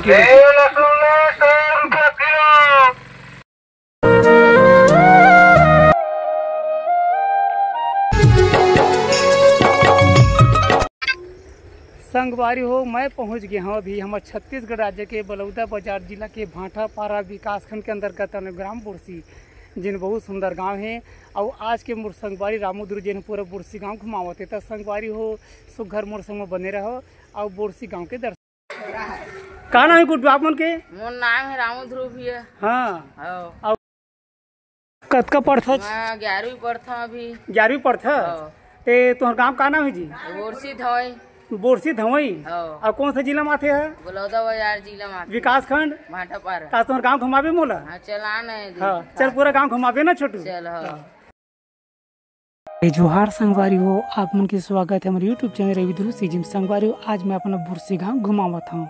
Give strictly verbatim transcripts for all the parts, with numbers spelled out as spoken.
संगवारी हो, मैं पहुंच गे हंव अभी हमर छत्तीसगढ़ राज्य के बलौदा बाजार जिला के भाटापारा विकासखंड के अंतर्गत आने ग्राम बोरसी, जेन बहुत सुंदर गांव हे। अउ आज के मोर संगवारी रामू ध्रुव जेन पूरा बोरसी गांव घुमावत हे। त संगवारी हो, सुघर मोर संग म बने रहो अउ बोरसी गांव के दर्शन। का नाम हे गुड्डू आप मन के? मोर नाम हे रामू ध्रुव भैया। हाँ। हाँ। अउ कतका पढ़थस? मैं ग्यारहवीं पढ़थंव अभी। ग्यारहवीं पढ़थस? हाँ। ते तोहर गांव का नाम हे जी? बोरसी धवई। बोरसी धवई? हाँ। अउ कौन सा जिला में आथे ह? बलौदा बाजार जिला में आथे। विकासखंड? भाटापारा। का तोहर गांव घुमाबे मोला? हाँ, चला न। हाँ, चल पूरा गांव घुमाबे ना छोटू? चल, हाँ। हाँ। ए जोहार संगवारी हो, आप मन के स्वागत हे हमर YouTube चैनल रवि ध्रुव सीजी म। संगवारी हो, आज मैं अपन बोरसी गांव घुमावत हंव।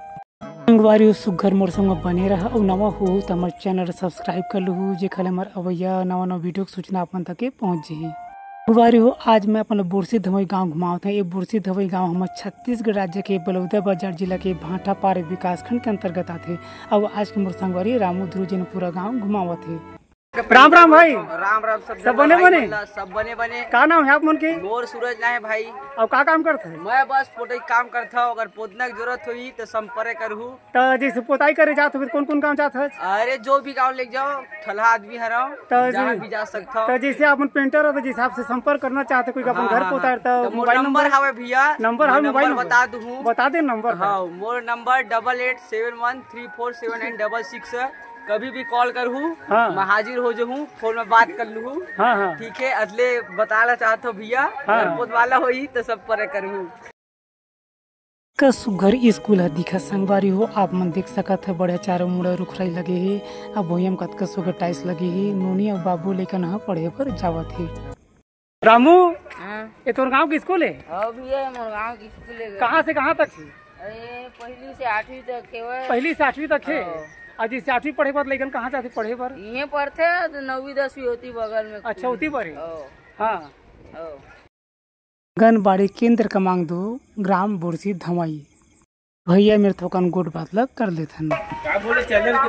संगवारी हो, सुघर मोर संग म बने रहा अउ नवा हो त हमर चैनल सब्सक्राइब कर लहू, जेखर ले हमर अवइया नवा-नवा वीडियो के सूचना आप मन तक के पहुंच जही। संगवारी हो, आज मैं अपन बोरसी धवई गांव घुमावत हंव। ए बोरसी धवई गांव हमर छत्तीसगढ़ राज्य के बलौदा बाजार जिला के भाटापारा विकासखंड के अंतर्गत आथे। अउ आज के मोर संगवारी रामू ध्रुव जेन पूरा गांव घुमावत हे। राम राम भाई। राम राम सब सब बने बने? सब बने बने। का नाम हे आप मन के? मोर सूरज नाम हे भाई। अउ का काम करत हे? मैं बस पोतई काम करत हंव, अगर पोतना के जरूरत होही त संपर्क करहू। त जैसे पोताई करे जात हो, कौन कौन गांव जात हस? अरे जो भी गांव ले जाओ, ठलहा आदमी हरंव, त जहां जी, भी जा सकत हंव। त जैसे आप मन पेंटर हो, त जैसे आपसे संपर्क करना चाहत हे कोई अपन हाँ, घर हाँ, पोताय, हाँ। त त मोर मोबाइल नंबर नंबर? हवे भैया, नंबर हवे मोर मोबाइल नंबर नंबर? बता दूं। बता दे नंबर। हाँ, मोर number double eight seven one three four seven nine double six. कभी भी कॉल करहू, हाँ। मैं हाजिर हो जहूँ, फोन में बात कर लूहू। हाँ, हाँ। ठीक है, अतले बताना चाहत हंव भैया, हाँ। घर पोतवाला होही त संपर्क करहू। का सुघर स्कूल ह दिखत संगवारी हो, आप मन देख सकत ह, बढ़िया चारों मुड़ा रुखराई लगे हे। अब भुइयां म कतका सुघर टाइल्स लगे हे। नोनी अउ बाबू लइकन ह पढ़े बर जावत हे। रामू, हाँ। ए तोर गांव के स्कूल हे? हाँ भैया, मोर गांव के स्कूल हे। कहाँ से कहाँ तक हे? अरे, पहली से आठवीं तक हे वो। पहली से आठवीं तक हे? हाँ। अउ जैसे आठवीं पढ़े बर लइकन कहाँ जाथे पढ़े बर? इहें पढ़थे, त नौवीं दसवीं होती बगल में अच्छा, खुली। होती बर हे? हाँ। हाँ। हाँ। आंगनबाड़ी केंद्र क्रमांक दो, ग्राम बोरसी धवई। भैया मेर थोकन गोठ बात ल कर लेथन।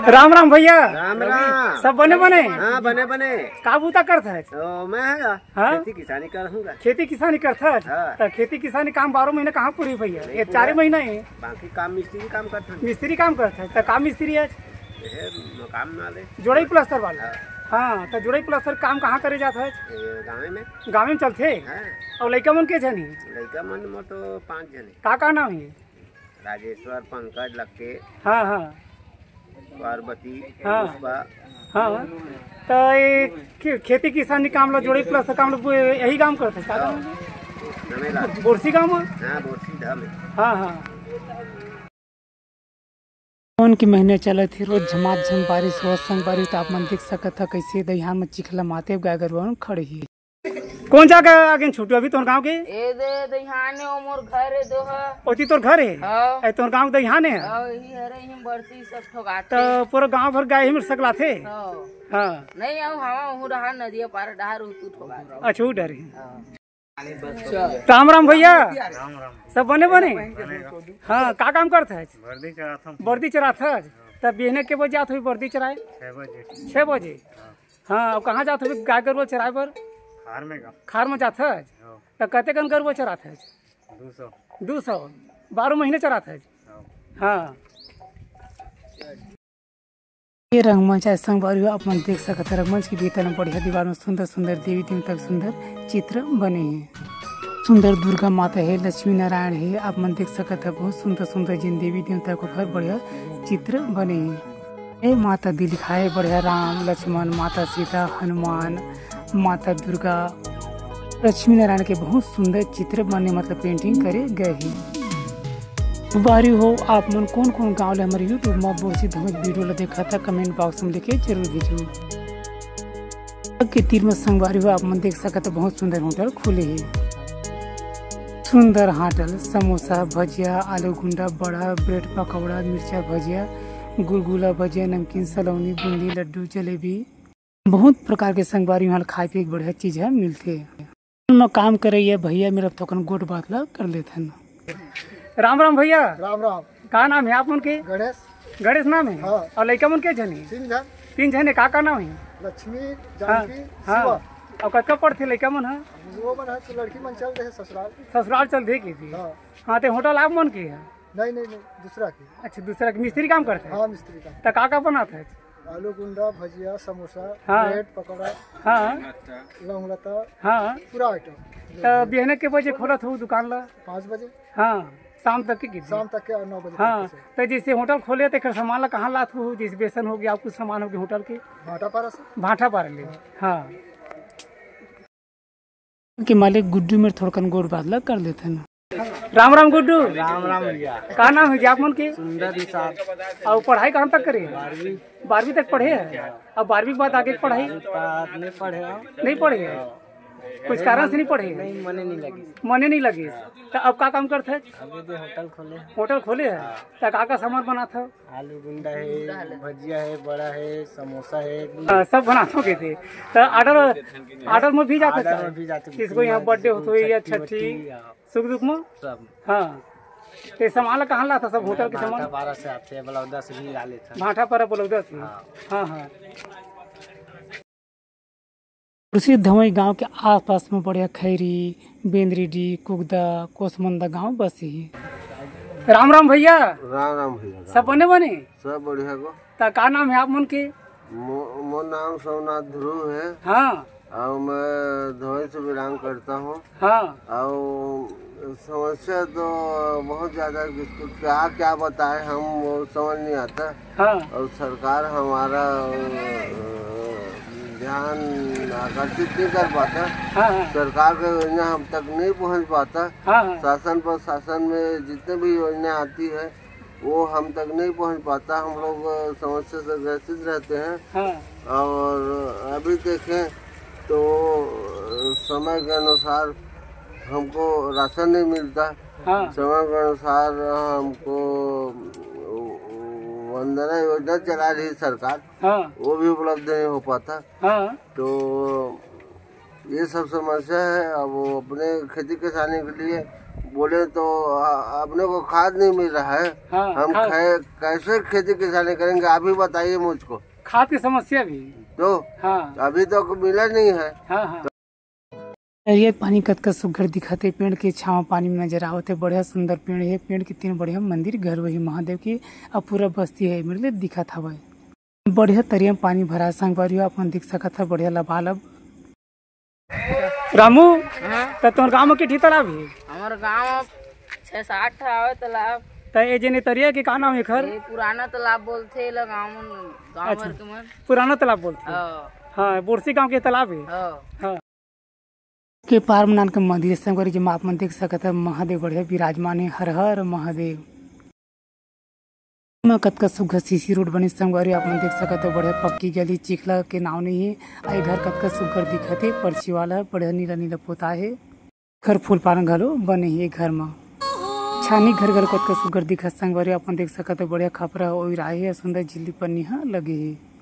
राम राम भैया। राम राम। सब बने बने? हाँ, बने बने। का बूता करत हस? ओ, मैं है, हाँ? खेती किसानी करहूँगा। खेती किसानी करत हस? हाँ। त खेती किसानी काम बारह महीना कहाँ पूरी भैया? नहीं ये पूरा। चारे महीना हे। बाकी काम मिस्त्री काम करत हन। मिस्त्री काम करत हस? त का मिस्त्री हे? ये मकान वाले। जोड़ई प्लास्टर वाला? हाँ। हाँ, त जोड़ई प्लास्टर काम कहाँ करे जात हस? ये गाँव में। गाँव में चलथे? हाँ। अउ लइका मन के झन हे? लइका मन में तो पाँच झन हे। का का नाम हे? राजेश्वर, पंकज, लक्के, हाँ, हाँ। पार्वती, हाँ। पुष्पा। हाँ, हाँ। त ये खे-, खेती किसानी काम ला, जोड़ई प्लास्टर काम ला, यही काम करत हस का? हाँ। नमेला। बोरसी गाँव में? हाँ, बोरसी धाम हे। हाँ, हाँ। सावन के महीना चलत हे, रोज झमाझम बारिश होवत संगवारी, त आप मन देख सकत ह, कइसे दइहान म चिखला माते गाय गरुवा मन खड़े हे। कौन जगह आगे छोटू अभी तोर गांव के? ए दे दइहान हे, ओ मोर घर हे दोहा। ओती तोर घर हे? हाँ। ए तोर गांव दइहान हे? हाँ, यही हरे, यही बरती सब ठोकाथे। त पूरा गांव भर गाय ही में सकलाथे? हाँ। हाँ। नहीं, आऊ हवा हूँ डहार नदिया पार डहार उतू ठोकाथे। अच्छा, उ डर हे। हाँ। राम राम भैया। राम राम। सब बने बने? बने। हाँ, का काम करत हस? बरदी चराथन। बरदी चरात हस? त बिहने के बजे जात होही बरदी चराए? छः बजे। छः बजे? हाँ। हाँ, अउ कहाँ जात होही गाय गरुवा चराए बर? खार में का। खार में जात हस? हाँ। त कतेकन गरुवा चरात हस? दू सौ। दू सौ। बारह महीना चरात हस? हाँ। हाँ। ये रंगमंच आय संगवारी हो, आप मन देख सकत ह, रंगमंच के भीतर में बढ़िया दीवार में सुंदर सुंदर देवी देवता के सुंदर चित्र बने हे। सुंदर दुर्गा माता हे, लक्ष्मी नारायण हे, आप मन देख सकत ह, बहुत सुंदर सुंदर जिन देवी देवता के ऊपर बढ़िया चित्र बने हे। ए माता दी लिखाए बढ़िया राम लक्ष्मण, माता सीता, हनुमान, माता दुर्गा, लक्ष्मी नारायण के बहुत सुंदर चित्र बने, मतलब पेंटिंग करे गए हे। बारी हो, आप मन कोन कोन गांव ले हमर YouTube म बोरसी धमक वीडियो ल देखत ह, कमेंट बॉक्स म लिखे जरूर भेजू। सड़क के तीर म संगवारी हो, आप मन देख सकत ह, बहुत सुंदर होटल खुले हे। सुंदर होटल, समोसा, भजिया, आलू गुंडा, बड़ा, ब्रेड पकौड़ा, मिर्चा भजिया, गुलगुला भजिया, नमकीन, सलौनी, बूंदी, लड्डू, जलेबी, बहुत प्रकार के संगवारी इहाँ खाए पिए के बढ़िया चीज ह मिलथे। म काम करइया भैया मेर थोकन गोठ बात ल कर लेथन। राम राम भैया। राम राम। का नाम हे आप मन के? गणेश। गणेश नाम हे? हाँ। अउ लइका मन के झन हे? तीन झन। तीन झन हे, का का नाम हे? लक्ष्मी, हाँ, जानकी, हाँ। शिवा। अउ कतका पढ़थे लइका मन ह? वो मन ह तो लड़की मन चल दे हे ससुराल। ससुराल चल दे के जी? हाँ। हाँ, ते होटल आप मन के हे? नहीं, नहीं, नहीं, दूसरा के। अच्छा, दूसरा के मिस्त्री काम करथे? हाँ, मिस्त्री काम। त का का बनाथे? आलू गुंडा, भजिया, समोसा, हाँ। ब्रेड, पकौड़ा, हाँ। लौंगलता, हाँ। पूरा आइटम। त बिहने के बजे खोलत हो दुकान ला? पाँच बजे। हाँ, शाम तक के कितने? शाम तक के नौ बजे तक हाँ, के। त जैसे होटल खोले त एकर सामान ला कहाँ लात हो? जैसे बेसन हो गया, कुछ सामान हो गया होटल के? भाटापारा से। भाटापारा ले। हाँ। हाँ। के मालिक गुड्डू मेर थोड़कन गोठ बात ला कर लेथन। राम राम गुड्डू। राम राम भैया। का नाम हे जी आप मन के? सुंदर निषाद। अउ पढ़ाई कहाँ तक करे? बारहवीं। बारहवीं तक पढ़े हे? अउ बारहवीं के बाद आगे के पढ़ाई? बारहवीं के बाद नहीं पढ़े हो। नहीं पढ़े हे? कुछ कारण से नहीं पढ़े हे? नहीं, मने नहीं लगे। मने नहीं लगे। त अब का काम करथे? अभी तो होटल खोले। होटल खोले हे? त का का सामान बनात हो? आलू गुंडा हे, भजिया हे, बड़ा हे, समोसा हे। हाँ, सब बनात हो कहिथे। त ऑर्डर, ऑर्डर में भी जाथे? ऑर्डर में भी जाथे। किसी को यहाँ बर्थडे होत होही या छठी, हाँ। सुख दुख में? सब। हाँ। त सामान ला कहाँ लात हो सब होटल के सामान? भाटापारा से आथे, बलौदा से भी ला लेथन। भाटापारा बलौदा से? हाँ। हाँ, हाँ। खुर्सी धवई गांव के आसपास में बढ़िया खैरी, बेंदरीडीह, कुगदा, कोसमंदा गांव बसे हे। राम राम भैया। राम राम भैया, राम सब राम। बने बने? सब बढ़िया गो। त का नाम हे आप मन के? मो-, मोर नाम सोमनाथ ध्रुव हे। हाँ। अउ मैं धवई से बिलोंग करता हूँ। हाँ। अउ समस्या तो बहुत ज्यादा, किसको क्या क्या बताए, हम वो समझ नहीं आता। हाँ। और सरकार हमारा, अ, ध्यान आकर्षित नहीं कर पाता। हाँ, हाँ। सरकार का योजना हम तक नहीं पहुंच पाता। हाँ, हाँ। शासन प्रशासन में जितने भी योजना आती है, वो हम तक नहीं पहुंच पाता। हम लोग, अ, समस्या से ग्रसित रहते हैं। हाँ। और अभी देखें तो, अ, समय के अनुसार हमको राशन नहीं मिलता। हाँ। समय के अनुसार हमको, अ, वंदना योजना चला रही सरकार, हाँ। वो भी उपलब्ध नहीं हो पाता। हाँ। तो ये सब समस्या है। अब वो अपने खेती किसानी के लिए बोले तो, अ, अपने को खाद नहीं मिल रहा है। हाँ, हम खाद। कै-, कैसे खेती किसानी करेंगे, आप ही बताइए मुझको। खाद की समस्या भी। तो हाँ। अभी तक मिला नहीं है। हाँ, हाँ। हरियर पानी कतका सुग्घर दिखत हे, पेड़ के छांव पानी में नजर आवत हे। बढ़िया सुंदर पेड़ हे, पेड़ के तीन बढ़िया मंदिर घर वही महादेव के, अब पूरा बस्ती हे, मतलब दिखत हवय। बढ़िया तरिया में पानी भराए संगवारी हो, आप मन देख सकत हव, बढ़िया लबालब। रामू, हाँ? त तोर गांव में के ठी तालाब हे? हमर गांव में छह सात ठा हवे तालाब। त ए जेने तरिया के का नाम हे एखर? ये पुराना तालाब बोलथे एला गांव मन, गांव अच्छा, भर के मन। पुराना तालाब बोलथे। हाँ। हाँ, बोरसी गांव के तालाब हे। हाँ। हाँ। के पार म नान के मंदिर हे संगवारी, जेमा आप मन देख सकत हव, महादेव बढ़िया विराजमान हे। हर हर महादेव। म कतका सुग्घर सीसी रोड बने संगवारी, आप मन देख सकत हव, बढ़िया पक्की गली, चिखला के नाव नइ हे। आ ये घर कतका सुग्घर दिखत हे, परछी वाला बढ़िया नीला नीला पोताय हे। घर फूल पान घलो बने हे घर म। छानी घर घलो कतका सुग्घर दिखत संगवारी, आप मन देख सकत हव, बढ़िया खपरा ओइराय हे, सुंदर झिल्ली पन्नी ह लगे हे।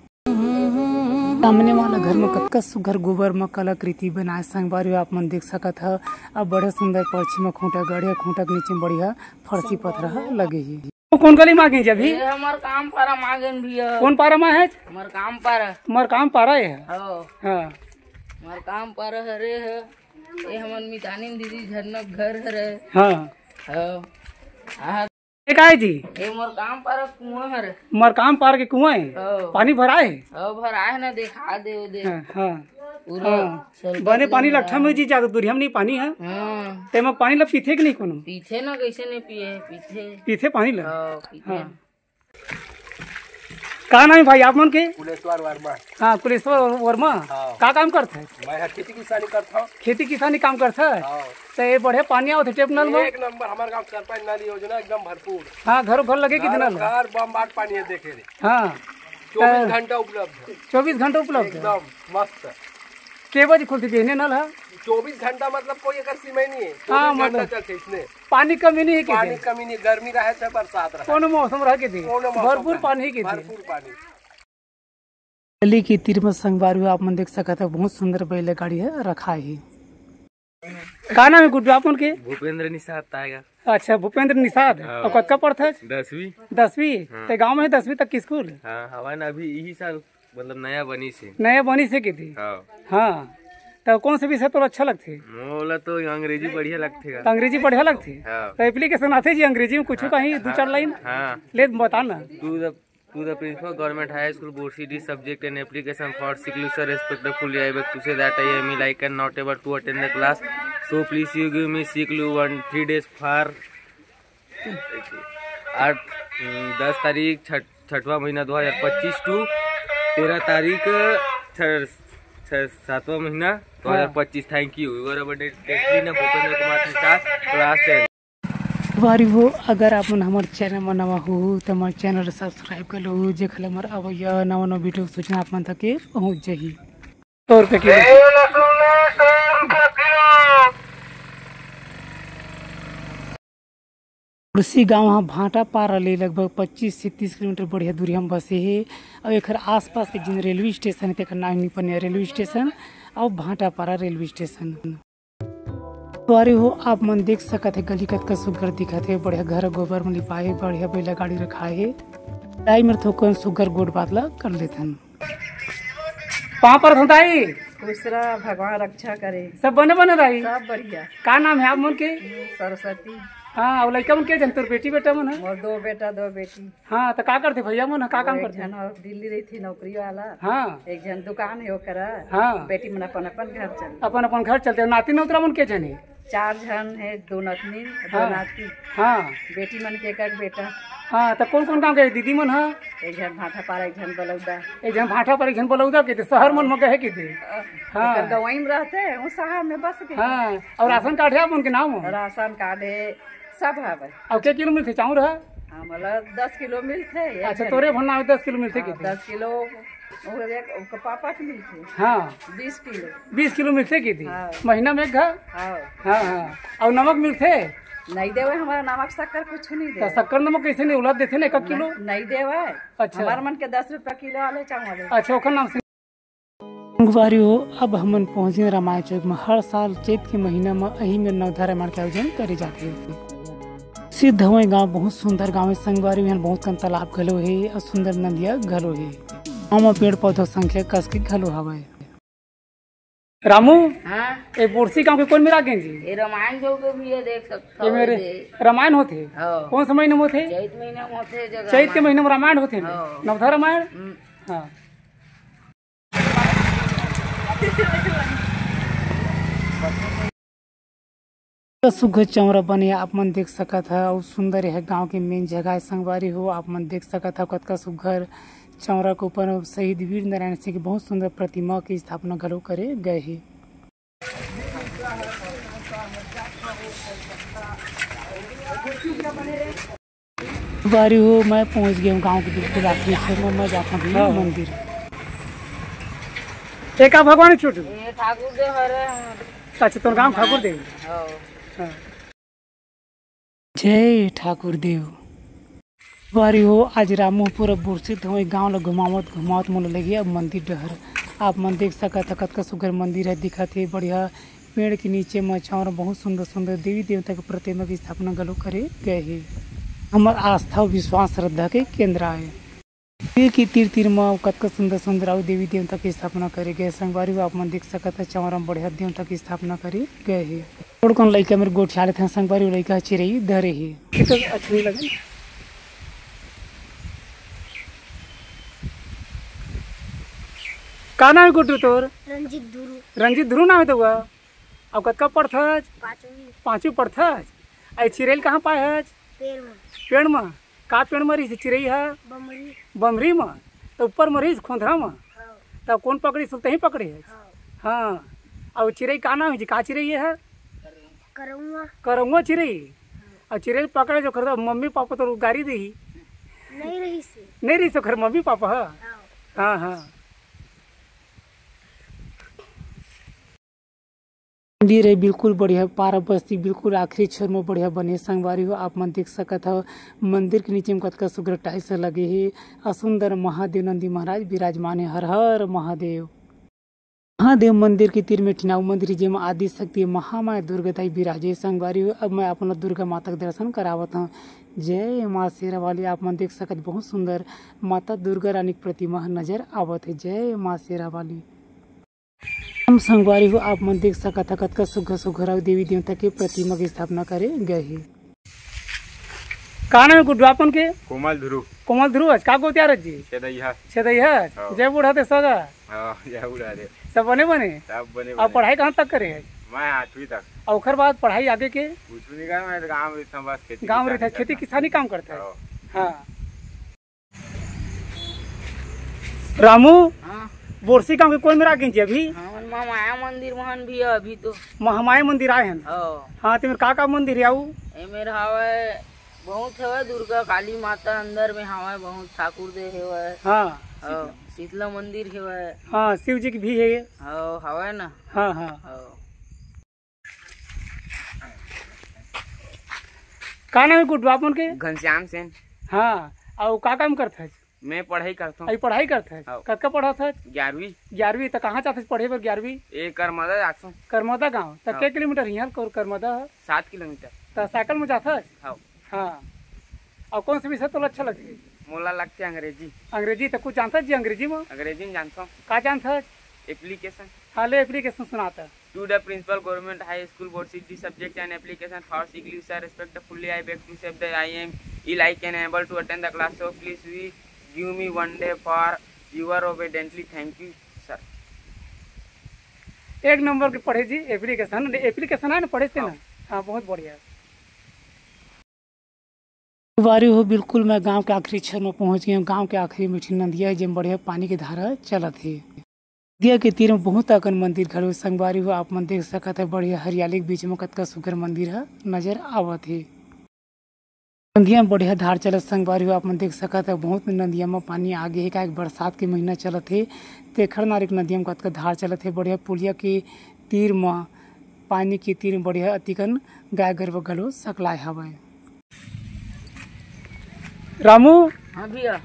सामने वाला घर म कतका सुग्घर गोबर म कलाकृति बनाए संगवारी हो, आप मन देख सकत हव। अब बड़े सुंदर परछी म खूंटा गढ़े, खूंटा के नीचे म बढ़िया फरसी पथरा ह लगे हे। वो कौन गली म आ गे जी अभी? ये हमर काम पारा म आ गेन भैया। कौन पारा म हे? हमर काम पारा। हमर काम पारा हे? हाँ। हाँ। हमर काम पारा हरे हे। ये हमर मितानिन दीदी झरना घर हरे। हाँ। हाँ। आहा। ये का हे जी? ये मोर काम पारा कुआं हरे। मोर काम पार के कुआं हे? हाँ। पानी भराए हे? हाँ, भराए हे ना, देखा दे, ओ दे। हाँ, हाँ। पूरा हाँ। बने पानी लट्ठा में जी, ज्यादा दूरिहा में नहीं पानी हे। हाँ। ते में पानी ला पीथे कि नहीं कोनो? पीथे ना, कैसे नहीं पिए, पीथे। पीथे पानी ला? हाँ, पीथे। हाँ। का नाम हे भाई आप मन के? कुलेश्वर वर्मा। हाँ, कुलेश्वर वर्मा। हाँ। का काम करथे? मैं ह खेती किसानी करथव। खेती किसानी काम करथे? हाँ। त ये बढ़िया पानी आवत हे टेप नल में? एक नंबर, हमर गांव सरपंच नल योजना एकदम भरपूर। हाँ, घरो घर लगे कि नल हे? घर बम बाट पानी हे, देखे रे। हाँ। चौबीस त घंटा उपलब्ध हे। चौबीस घंटा उपलब्ध हे? एकदम मस्त। के बजे खुलथे बिहने नल ह? चौबीस घंटा मतलब कोई एकर सीमा ही नहीं है, हाँ, चौबीस घंटा मतलब चलथे इसने। पानी कमी नहीं हे के पानी दिन? कमी नहीं, गर्मी रहे चाहे बरसात रहे। कोनो मौसम रहे के दिन? कोनो मौसम भरपूर रहे। पानी हे के दिन? भरपूर पानी। नली के तीर म संगवारी हो, आप मन देख सकत हव, बहुत सुंदर बैलगाड़ी ह रखाय हे। का नाम हे गुड्डू आप मन के? भूपेंद्र निषाद ताएगा। अच्छा, भूपेंद्र निषाद। हाँ। अउ कतका पढ़थस? दसवीं। दसवीं? हाँ। ते गाँव में हे दसवीं तक के स्कूल? हाँ, हवा ना, अभी यही साल मतलब नया बनिस हे। नया बनिस हे कथे? हाँ। हाँ। त कौन से विषय तोला अच्छा लगथे? मोला तो अंग्रेजी बढ़िया लगथे गा। त अंग्रेजी बढ़िया लगथे? हाँ। त application आथे जी अंग्रेजी में कुछू कहीं दू चार लाइन? हाँ। ले बता ना। To the, to the principal, Government High School, Borsi, D subject and application for Siklu sir, respectfully I beg to say that I am ill, I can not able to attend the class, so please you give me Siklu one three days for आठ, हम्म, दस तारीख, छठ, छठवां महीना दो हज़ार पच्चीस to तेरह तारीख, छ, छ, सातवां महीना दो हज़ार पच्चीस। Thank you। You are abundantly ना भूपेंद्र कुमार निषाद, class ten। संगवारी हो, अगर आप मन हमर channel में नवा हो, तो हमर channel subscribe कर लो, जेखर ले हमर अवइया नवा नवा video सूचना आप मन तक के पहुँच जाही। सौ रुपये किलो। बोरसी गांव ह भाटापारा ले लगभग पच्चीस से तीस किलोमीटर बढ़िया दूरी हम बसे हे। अउ एखर आसपास के जिन रेलवे स्टेशन हे, तेकर नाम निपनिया रेलवे स्टेशन अउ भाटापारा रेलवे स्टेशन। संगवारी हो, आप मन देख सकत हे गली कतका सुग्घर दिखत हे, बढ़िया घर गोबर म लिपाए हे, बढ़िया बैला गाड़ी रखाए हे। दाई मेर थोकन सुग्घर गोठ बात ला कर लेथन। पाँव परत हँव दाई। खुश रह, भगवान रक्षा करे। सब बने बने दाई। सब बढ़िया। का नाम हे आप मन के? सरस्वती। हाँ, अउ लइका मन के झन तोर बेटी बेटा मन हे? मोर दो बेटा, दो बेटी। हाँ, त का करथे भैया मन ह? का काम एक करथे? झन ह दिल्ली रहिथे नौकरी वाला। हाँ। एक झन दुकान हे ओकरा। हाँ। बेटी मन अपन अपन घर चल। अपन अपन घर चलथे। नाती नौतरा मन के झन हे? चार झन हे, दो नतनी, दो हाँ। नाती। हाँ। बेटी मन के एक एक बेटा। हाँ, त कौन कौन गाँव के दीदी मन ह? एक झन भाटापारा, एक झन बलौदा। एक झन भाटापारा, एक झन बलौदा के, त शहर मन म गए के दे। हाँ। ओकर गंवई म रहथे, वो शहर में बस गए। हाँ, अउ राशन कार्ड हे आप मन के नाम? राशन कार्ड हे, सब हवे। अउ के किलो मिलथे चाउर ह? हमला दस किलो मिलथे, एक अच्छा, झन तोरे के। भर नाम दस किलो मिलथे हाँ, के दे? दस किलो, वो एक, ओकर पापा के मिलथे। हाँ। बीस किलो। बीस किलो मिलथे के दे? हाँ। महीना में एक घा? हाँ। हाँ, हाँ। अउ नमक मिलथे? नहीं देवे, हमारा नमक शक्कर कुछ नहीं त देवे। शक्कर नमक कैसे नहीं, उलद देथे ना एक किलो? नहीं, नहीं देवे। अच्छा। हमार मन के दस रुपया किलो आले चावल। अच्छा, ओकर नाम से। संगवारी हो, अब हमन पहुँचे रामायण चौक में। हर साल चैत के महीना में एही में नवधा रामायण के आयोजन करे जाथे। सिद्धवई गांव बहुत सुंदर गांव हे संगवारी, इहाँ बहुत कन तालाब घलो हे अउ सुंदर नदिया घलो हे। गांव में पेड़ पौधा संख्या कस के घलो हवय। रामू, हाँ। ए बोरसी गांव के कोन मेर आ गेन जी? ये रामायण जो के भी है, देख सकता ये हो, मेरे ये। रामायण होथे? हाँ। कौन समय में होथे? चैत महीना में होथे, जगह चैत के रामायण। महीना में रामायण होथे? हाँ। नवधा रामायण? हम्म। हाँ। सुघर चौरा बने आप मन देख सकत ह, अउ सुंदर यह गांव के मेन जगह हे संगवारी हो। आप मन देख सकत ह कतका सुघर चौरा के ऊपर शहीद वीर नारायण सिंह के बहुत सुंदर प्रतिमा के स्थापना घलो करे गए हे। बारी हो, मैं पहुंच गया हूँ गांव के बिल्कुल आखिरी छोर में। मैं जाता हूँ हाँ। मंदिर। ए का भगवान छोटू? ये ठाकुर देव हरे हम। अच्छा, तोर गांव ठाकुर देव? हाँ। हाँ। जय ठाकुर देव। बारी हो, आज रामू पूरा बुरसित हो गांव ला घुमावत घुमावत मोला लेगे अब मंदिर डहर। आप मन देख सकत ह कतका सुघर मंदिर ह दिखत हे, बढ़िया पेड़ के नीचे म छांव बहुत सुंदर सुंदर देवी देवता के प्रतिमा के स्थापना घलो करे गए हे। हमर आस्था अउ विश्वास श्रद्धा के केंद्र आय। तीर के तीर तीर म कतका सुंदर सुंदर अउ देवी देवता के स्थापना करे गए। संगवारी हो, आप मन देख सकत ह चौरा म बढ़िया देवता के स्थापना करे गए हे। थोड़ कन लइका मेर गोठिया लेथे संगवारी हो, लइका चिरई धरे हे। कितना अच्छा नहीं लगे। का नाम हे गुड्डू तोर? रंजीत धुरू। रंजीत धुरू नाम हे तोर? अउ कतका पढ़थस? पाँचवीं। पाँचवीं पढ़थस? अउ चिरई ल कहाँ पाए हस? पेड़ म। पेड़ म? का पेड़ म रहिस चिरई ह? बमरी। बमरी म? त ऊपर म रहिस खोंधरा म? हाँ। त कोन पकड़िस? तहीं पकड़े हस? हाँ। हाँ। अउ चिरई का नाम हे जी? का चिरई हे? करौआ। करौआ चिरई? अउ चिरई पकड़े जो ओकर मम्मी पापा तो गारी देही। नहीं रहिस। नहीं रहिस ओकर मम्मी पापा ह? हाँ। हाँ, हाँ। मंदिर हे बिल्कुल बढ़िया, पारा बस्ती बिल्कुल आखिरी छोर में बढ़िया बने। संगवारी हो, आप मन देख सकत हव, मंदिर के नीचे में कतका सुघर tiles लगे हे। अउ सुंदर महादेव नंदी महाराज विराजमान हे। हर हर महादेव। महादेव मंदिर के तीर में ठिनाऊ मंदिर हे, जेमा आदि शक्ति महामाया दुर्गा दाई विराजे। संगवारी हो, अब मैं आप मन ल दुर्गा माता के दर्शन करावत हंव। जय माँ शेरा वाली। आप मन देख सकत, बहुत सुंदर माता दुर्गा रानी के प्रतिमा ह नजर आवत हे। जय माँ शेरा वाली। हम संगवारी हो, आप मन देख सकत ह, कतका सुघर सुघर अउ देवी देवता के प्रतिमा के स्थापना करे गए हे। का नाम हे गुड्डू आपन के? कोमल ध्रुव। कोमल ध्रुव, आज का गोतियार जी? छेदैया। छेदैया? हाँ। जय बूढ़ा दे सगा। हाँ, जय बूढ़ा दे। सब बने बने? सब बने अउ बने। पढ़ाई कहाँ तक करे हे? मैं आठवीं तक। अउ ओकर बाद पढ़ाई आगे के? कुछ नहीं करा, मैं तो गाँव रहिथंव, बस खेती गाँव किसानी रहिथंव, खेती करथंव। किसानी काम करथंव? हाँ। हाँ। रामू, हाँ। बोरसी गांव के कोन मेर आ गेन जी अभी? हमन महामाया मंदिर महन भी हे अभी तो। महामाया मंदिर आए हन? हाँ। हाँ, तो मेर का का मंदिर हे आऊ? ए मेर हावय, बहुत हवय, दुर्गा काली माता अंदर में हावय, बहुत ठाकुर दे हेवय। हाँ। हाँ, शीतला मंदिर हेवय। हाँ, शिव जी के भी हे। हाँ, हवय ना। हाँ, हाँ। हाँ। का नाम हे गुड्डू आपन के? घनश्याम सेन। हाँ, अउ का काम करथस? मैं पढ़ाई करथंव। अभी पढ़ाई करथस? हाँ। कतका पढ़त हस? ग्यारहवीं। ग्यारहवीं, त कहाँ जाथस पढ़े बर ग्यारहवीं? ए, करमदा जाथंव। करमदा गाँव। त हाँ। के किलोमीटर हियाँ कर-, करमदा ह? सात किलोमीटर। त साइकिल में जाथस? हाँ। हाँ। अउ कौन से विषय तोला अच्छा लगथे? मोला लगथे अंग्रेजी। अंग्रेजी, त कुछ जानथस जी अंग्रेजी में? अंग्रेजी में जानथंव। का जानथस? Application। हाँ, ले application सुना त। To the principal, Government High School, Borsi, the subject and application for English are respectfully I beg to say that I am ill, I can able to attend the class, so please we give me one day for your obediently, thank you sir। एक number के पढ़े जी, application, application हे ना, पढ़े थे ना? हाँ। हाँ, बहुत बढ़िया। संगवारी हो, बिल्कुल मैं गांव के आखिरी छेद में पहुंच गे हंव। गांव के आखिरी में एक ठिन नदिया हे, जेम बढ़िया पानी के धारा चलत हे। नदिया के तीर में बहुत अकन मंदिर घलो। संगवारी हो, आप मन देख सकत हे, बढ़िया हरियाली के बीच में कतका सुघर मंदिर ह नजर आवत हे। नदिया में बढ़िया धार चलत, संगवारी हो, आप मन देख सकत हे, बहुत नदिया में पानी आ गे हे, काहे कि बरसात के महीना चलत हे, तेखर नार एक नदिया में कतका धार चलत हे। बढ़िया पुलिया के तीर में, पानी के तीर में बढ़िया अतिकन गाय गरवा घलो सकलाय हवय। रामू, हाँ भैया।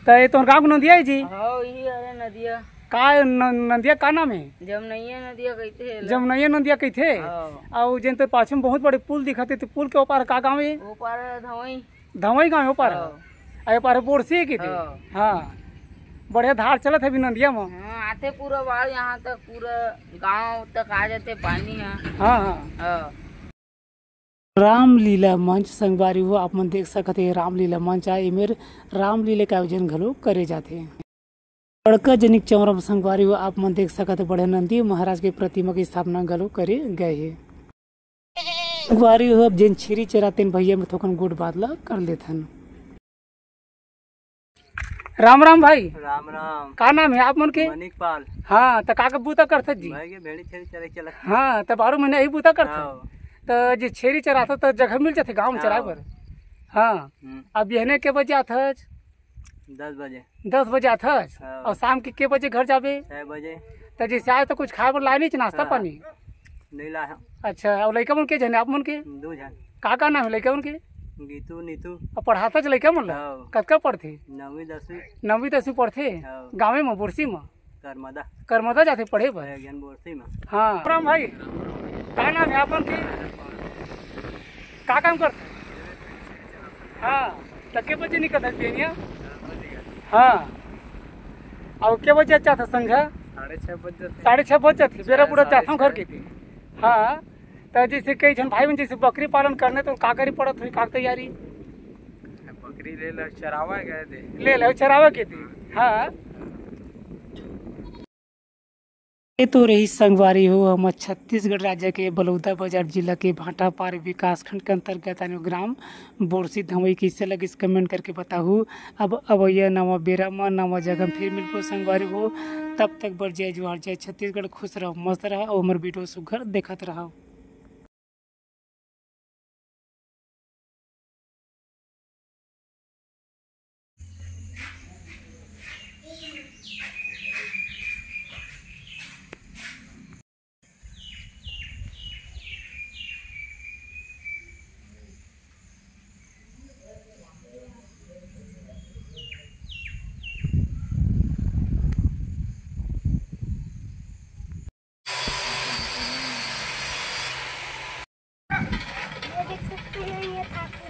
त ये तोर गाँव के नदिया हे जी? हाँ, यही हरे नदिया। का न-, नदिया का नाम हे? जमनैया नदिया कहिथे एला। जमनैया नदिया कहिथे? हाँ। अउ जेन तोर पाछू में बहुत बड़े पुल दिखत हे, त पुल के ओ पार का गाँव हे? ओ पार धवई। धवई गाँव हे ओ पार? हाँ। अउ ए पार बोरसी कहिथे? हाँ। हाँ। बढ़िया धार चलत हे अभी नदिया म। हाँ, आथे पूरा बाढ़ यहाँ तक, पूरा गाँव तक आ जाथे पानी ह। हाँ, हाँ। हाँ। रामलीला मंच संगवारी हो, आप मन देख सकत हे, रामलीला मंच आय, एमेर रामलीला के आयोजन घलो करे जाथे। बड़का जनिक चौरा म संगवारी हो, आप मन देख सकत हे, बड़े नंदी महाराज के प्रतिमा के स्थापना घलो करे गए हे। संगवारी हो, अब जेन छेरी चरातेन भैया में थोकन गोठ बात ला कर लेथन। राम राम भाई। राम राम। का नाम हे आप मन के? मनिक पाल। हाँ, त का का बूता करथस जी? मैं के भेड़ी छेरी चरे चलत। हाँ, त बारह महीना यही बूता करथस? हाँ। त जे छेरी चराथस त जगह मिल जाथे गाँव में चराए हाँ। बर? हाँ। हम्म। अब बिहने के बजे आथस? दस बजे। दस बजे आथस? हाँ। अउ शाम के, के बजे घर जाबे? छह बजे। त जैसे आए त कुछ खाए बर लाए नहीं, नाश्ता हाँ। पानी? नहीं लाए हंव। अच्छा, अउ लइका मन के झन हे आप मन के? दू झन। का का नाम हे लइका मन के? गीतू, नीतू। अउ पढ़ाथस लइका मन ला? हाँ। कतका पढ़थे? नवीं दसवीं। नवीं दसवीं पढ़थे? हाँ। गाँवे म, बोरसी म? करमदा। करमदा जाथे पढ़े बर? एक झन बोरसी म। हाँ। राम भाई, का नाम हे आप मन के? का काम करथे? हाँ, त के बजे निकलथस बिहनिया? हाँ। अउ के बजे जाथस संझा? साढ़े छह बज जाथे। साढ़े छह बज जाथे, बेरा साढ़े बुरा छह। जाथंव घर के। हाँ, त जैसे कई झन भाई बहन जैसे बकरी पालन करने त का करे पड़त होही, का तैयारी? बकरी ले ले चरावा गए दे। ले ले चरावा के दे। हाँ। ये तो रही संगवारी हो, हमर छत्तीसगढ़ राज्य के बलौदाबाजार जिला के भाटापारा विकासखंड के अंतर्गत आने ग्राम बोरसी धवई। कइसे लगिस comment करके बताहू। अब अवइया नवा बेरा म नवा जगह म फिर मिलबो संगवारी हो, तब तक बर जय जोहार, जय छत्तीसगढ़। खुश रहव, मस्त रहव अउ हमर video सुघर देखत रहव। Happy New Year, Papa.